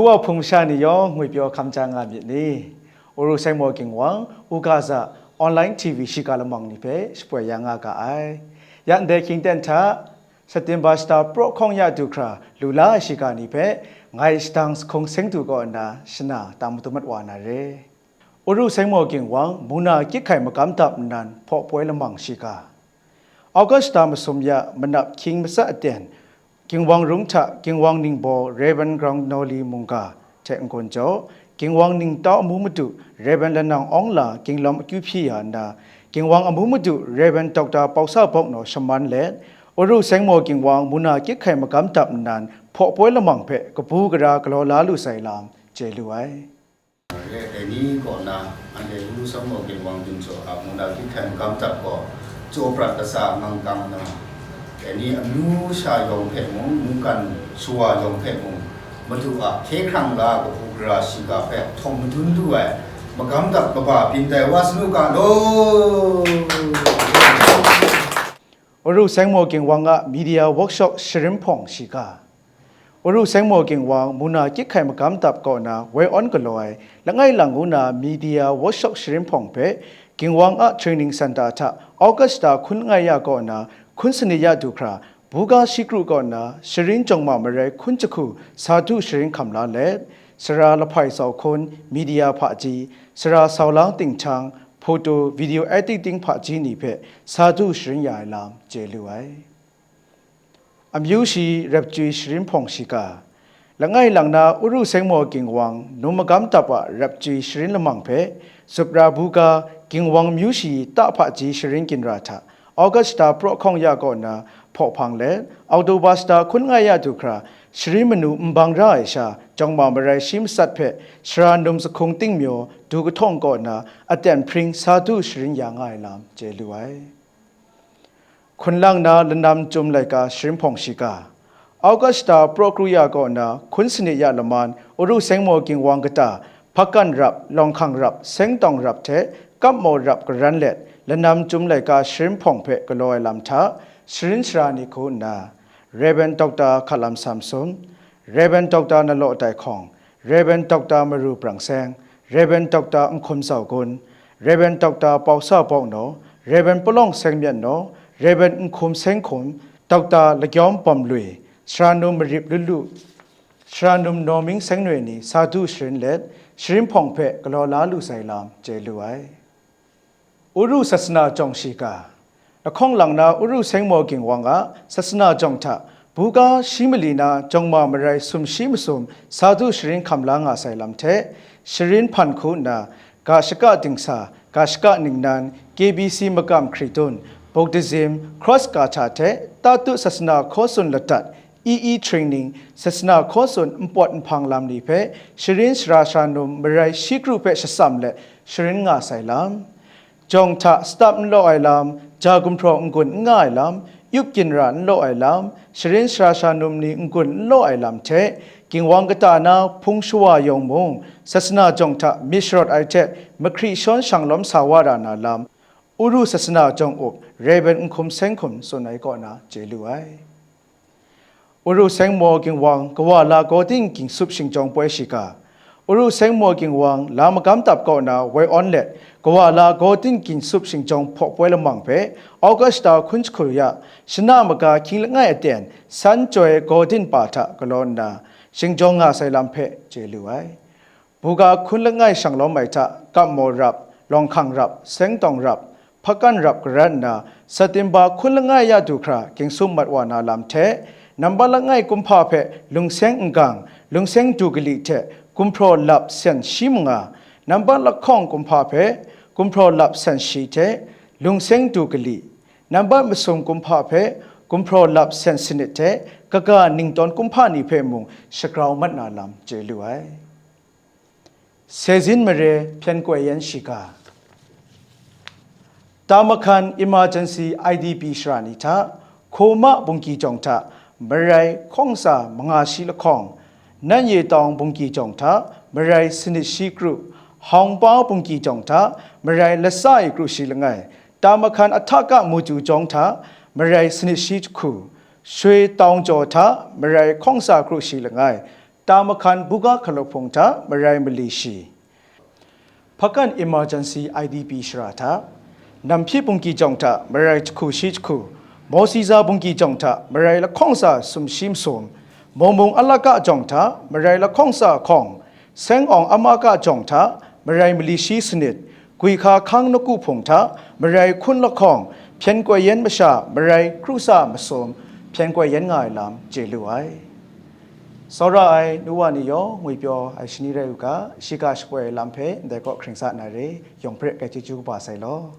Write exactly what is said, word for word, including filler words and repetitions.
Wa hpung masha ni yawng ngwipyaw hkam ja nga myit ni? Uru Seng Maw Ginwang, Ugaza, online T V shiga lamang ni hpe shapoi ya nga ga ai. Ya ndai hkying ten hta, September shata praw hkawng ya du hkra lu la ai shiga ni hpe ngai shadang Sahkung Seng Du kaw nna shana tang madun mat wa na re. Uru Seng Maw Ginwang, Muna Kyit Hkai Magam Dap nnan hpaw poi lamang shiga. August shata masum ya manap hkying matsat aten, Ginwang Rung hta Ginwang Ningbaw Rev. Grang Nawli mungga hte n-gun jaw, Ginwang Ningtau amu madu Rev. Lanang Awng La Ginlawm akyu hpyi ya nna, Ginwang amu madu Rev. Doctor Pawsa Bawk Naw shaman let, Uru Seng Maw Ginwang Muna Kyit Hkai Magam Dap nnan hpaw poi lamang hpe kabu gara galaw la lu sai lam chye lu ai. Re, dai ni kaw na, anhte Uru Seng Maw Ginwang Ginjaw a Muna Kyit Hkai Magam Dap gaw, chyaw prat latsa ngang kang na, dai ni amyu sha yawng hpe mung, mungkan shawa yawng hpe mung, Madu a hkye hkrang la kabu gara shiga hpe htawng madun lu ai, magam dap kaba byin tai wa sanu ga law. Uru Seng Maw Ginwang a media workshop sharin hpawng shiga. Uru Seng Maw Ginwang Muna Kyit Hkai Magam Dap kaw na woi awn galaw ai langai lang ngu na media workshop sharin hpawng hpe Ginwang a training center hta August shata hkun langai ya kaw na hkun sanit ya du hkra, buga shi kru kaw na sharin jawng ma marai hkun jahku sa du sharin hkam la let, sara lahpai sau hkun, media hpaji, sara saulang tinghtang, photo, video editing hpaji ni hpe sa du sharin ya ai lam chye lu ai. Amyu shi rep chyui sharin hpawng shiga. Langai lang na Uru Seng Maw Ginwang num magam dap a rep chyui sharin lamang hpe, Zupra buga Ginwang myu shi ta hpaji sharin ginra hta, August shata praw hkawng ya kaw na hpaw hpang let, October shata hkun langai ya du hkra, sharin manu nbang ra ai sha, jawng ma marai shi matsat hpe, sara num Sahkung Tingmyaw du kahtawng kaw na aten hpring sa du sharin ya nga ai lam chye lu ai. Hkun lang na lanam chyum laika sharin hpawng shiga. August shata praw kru ya kaw na hkun sanit ya laman Uru Seng Maw Ginwang kata, Hpakan rap, Lawng Hkang rap, Seng Tawng rap hte Kap Maw rap karan let, lanam chyum laika sharin hpawng hpe galaw ai lam hta, sharin sara ni hku nna, Rev. Doctor Hkalam Samson, Rev. Doctor Nalaw Tai Hkawng, Rev. Doctor Maru Brang Seng, Rev. Doctor Nhkum Zau Gun, Rev. Doctor Pawsa Bawk Naw, Rev. Palawng Seng Myat Naw, Rev. Nhkum Seng Hkum, Doctor Lakyawm Bawm Lui, Sara Num Marip Lu Lu, Sara Num Naw Ming Seng Noi ni sa du sharin let, sharin hpawng hpe galaw la lu sai lam chye lu ai. Uru Sasana Jawng shiga. Lahkawng lang na Uru Seng Maw Ginwang a Sasana Jawng hta, buga shi mali na jawng ma marai sum shi masum sa du sharin hkam la nga sai lam hte, sharin hpan hku nna, ga shaka dingsa, ga shaka ningnan, K B C makam hkritun, Buddhism, Cross Gatha hte Tatu Sasana hkaw tsun ladat, E E training, Sasana hkaw tsun npawt nhpang lam ni hpe sharin sara sara num marai shi kru hpe shatsam let sharin nga sai lam, jawng hta stap n law ai lam, ja gumhpraw n-gun n nga ai lam, yup ginra n law ai lam, sharin sara sara num ni n-gun n law ai lam hte, Ginwang kata na hpung shawa yawng mung, Sasana jawng hta myit sharawt ai hte mahkri shawn shang lawm sa wa ra na lam, Uru Sasana jawng up Rev. Nhkum Seng Hkum tsun ai kaw na chye lu ai. Uru Seng Maw Ginwang Kawa La Gawdin Ging Sup Shingjawng Poi shiga. Uru Seng Maw Ginwang la magam dap kaw na woi awn let, Kawa La Gawdin Ging Sup Shingjawng hpaw poi lamang hpe, August shata hkun jahku ya, shana maga hkying langai aten, san joi gawdin pa hta galaw nna, shingjawng nga sai lam hpe chye lu ai. Buga hkun langai shang lawm ai hta, Kap Maw rap, Lawng Hkang rap, Seng Tawng rap, Hpakan rap karan nna, September hkun langai ya du hkra ginsum mat wa na lam hte, nambat langai kumhpa hpe Lungseng N-gang, Lungseng Du Kali hte gumhpraw lap sen shi manga, nambat lahkawng kumhpa hpe gumhpraw lap sen shi hte Lungseng Du Kali, nambat masum kumhpa hpe gumhpraw lap sen sanit hte kaga ningtawn kumhpa ni hpe mung shagrau mat na lam chye lu ai. Sezin mare hpyen koi yan shiga. Tamakhan Emergency I D P shara ni hta, Hkoma bungki jawng hta, marai hkawng tsa manga shi lahkawng, Nanye Tawng bungki jawng hta, marai sanit shi kru, Hawngpa bungki jawng hta, marai latsa e kru shi langai, Tamakhan Ahtaka Muju jawng hta, marai sanit shi jahku, Shwe Tawng jaw hta, marai hkawng tsa kru shi langai, Tamahkan buga hkalawhpung hta marai mali shi, Hpakan Emergency I D P shara hta, Namhpyi bungki jawng hta marai jahku shi jahku, Mawsiza bungki jawng hta marai lahkawng tsa sumshi masum, Mawmung Alaka jawng hta marai lahkawng tsa hkawng, Seng Awng Amaka jawng hta marai mali shi sanit, Gwi hka hkang nawku hpung hta marai hkun lahkawng, hpyen koi yan masha marai kru tsa masum, hpyen koi yan nga ai lam chye lu ai. Tsawra ai nu wa ni yawng ngwipyaw ai shani rai u ga, shiga shapoi ai lam hpe ndai kaw hkring sa na re, yawng hpe rai chyeju kaba sai law.